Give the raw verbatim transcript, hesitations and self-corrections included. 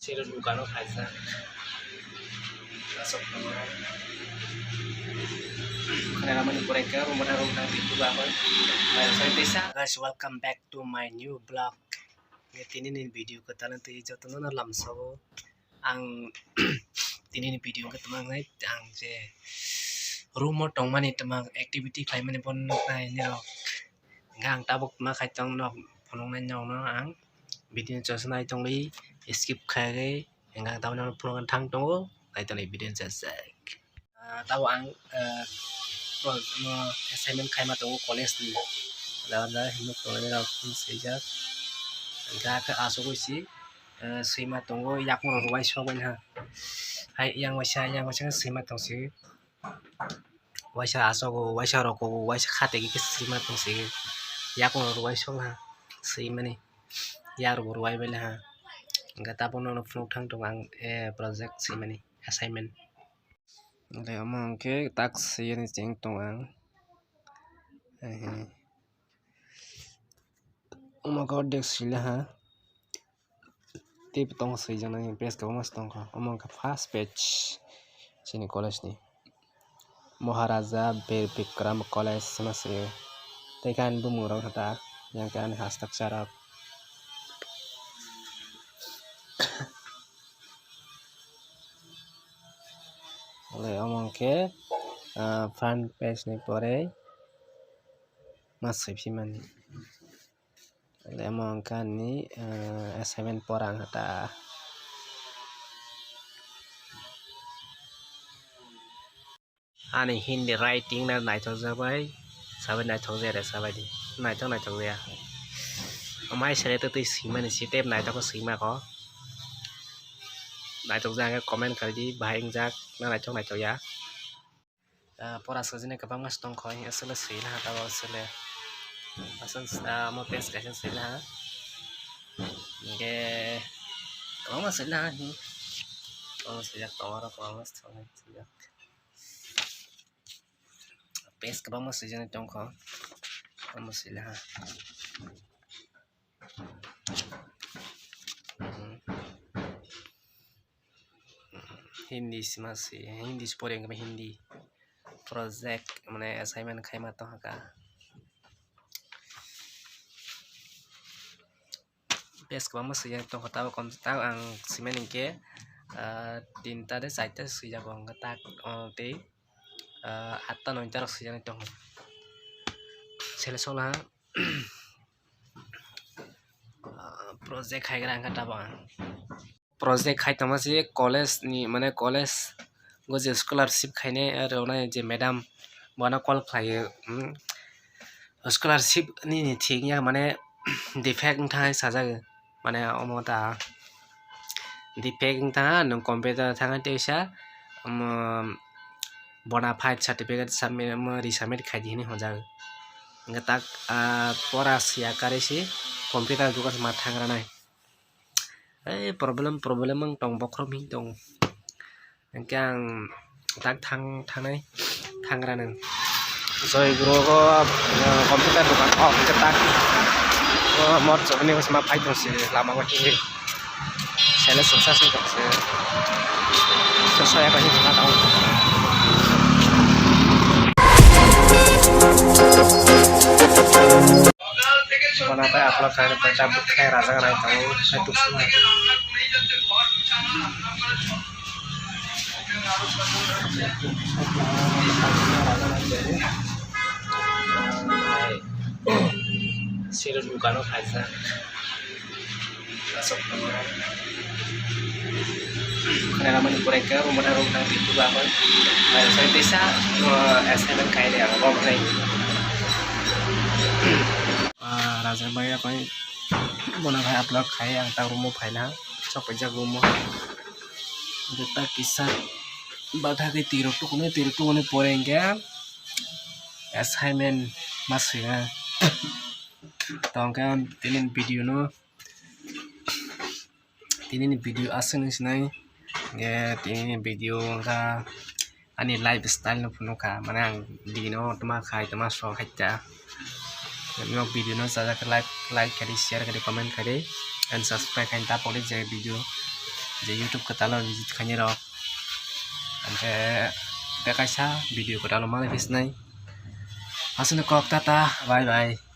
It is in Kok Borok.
Sero dukano khaijak. Asok tongo. Khana ramani pore khe room bana room nang twi tuba koi. Guys, welcome back to my new vlog. Tini ni video kwtal twi jotono no lamsao. Ang tini ni video khe tongmani ang je room o tongmani tongma activity khlaimani bono nai nirok. Hingke ang tabuk ma khai tong nok phunuknai nokno ang video chosna nai tongwi skip khaiwi hingke ang tabuk nokno phunukna thang tongo nai tongwi video chosjak. Ah, tabuk ang, ah, pro-, mo assignment khaima tongo college ni. Lada himlok tongnai rok swijak. Hingke asugwi si, ah, swima tongo yakung rok rwai sok bai ha. Hai yang waisa yang waisa swima tongsi. Waisa asok o, waisa rok o, waisa kha tei khe swima tong se. Yakung rok rwai sok ha swimani. Yak rok bo rwai bai le ha. Hingke tabuk no phunuk thang tongo ang, eh, project swimani assignment. Tei omo hingke task swiyani cheng tongo ang. Ehe. Omo khe ordek sila ha. Tei bo tongo swijak nai page kwbangma se tongkha. Omo wngkha first page chini college ni. Maharaja Bir Bikram College hwnwi swi. Tei khe ani bumung rok khe ta, yang khe ani hastak charok. Omo wngkhe, ah, front page ni pore ma swiphimani. Lemon kani, eh, assignment pora ang ta. Ani Hindi writing na naithok jak bai, sabai naithok jak re sabai di. Naithok naithok ya. Amai sere tei tei swimani si tei naithok swima ko. Naithok jak comment kari di, bahai wngjak na naithok naithok ya. Ah, pora sojini kwbangma se tongkho, aswk le swina ha tabuk aswk le. Aswk, ah, omo page kaisa swina ha. Hingke kwbangma swina ha, hmm. Kwbangma swijak tongo oro, kwbangma se tongo swijak. Page kwbangma swijagwi tongkho, omo swina ha. Hindi sima si, Hindi si pore wngkha Hindi project mane assignment khaima tongkha. Page kwbangma swijak tongkha, tabuk kom tabuk ang simani hinkhe, ah, tinta de charta swijago hwnkhe tak, oh, tei, ah, atta noita rok swijaknai tongkha. Sele sokla. Ah, project khaigra wngkha tabuk ang. Project khai tongma se college ni, mane college o je scholarship khainai rwnai je madam, bono call khlaio, hmm, scholarship nini thik wngya mane defect wngthang sajagwi, mane omo ta defect wngthang nwng computer thangwi teisa, omo bona fide certificate submit, omo resubmit khaidi hinwi hwnjagwi. Hwnkhe tak, ah, pora siya karwi se computer dogan se ma thangranai. Ei problem, problem wng tong, bokhorok him tong. Hwnkhe ang tak thang, thangnai, thangra nang. Joy Guru o, eh, computer dogan o hwnkhe tak, o mor chobani bwsma phai tong se lama o himwi. Sele sungsa sung tong se. Soso eba himwi ma tong. Bono tei upload khaina tei ta bwkhwnai rajak nai tongo, hai tuk suma. Sero dukano khaijak. Asok tongo. Khana ramani pore khe room bana room nang twi tuba koi. Sai tisa, uh, assignment khai de ang, bok khai. Ah, Raja Bhaiya koi bono khai upload khai ang ta room o phaina. Sok paijak room o. Jota kisa batha khe twi rok tukunai, twi rok tukunai pore hinkhe assignment ma swina. Tongkhe tini video no. Tini ni video aswk ni sinai, hingke tini ni video wngkha ani lifestyle no phunukha, mane ang dino toma khai toma so khaita. Nok video no chajak khe like, like khaidi, share khaidi, comment khaidi, and subscribe khaidi ta pokdi je video. je YouTube kwtal o visit khainai rok. Hwnkhe tei kaisa video kwtal o malai phisnai. Aswkno kok, tata, bye bye.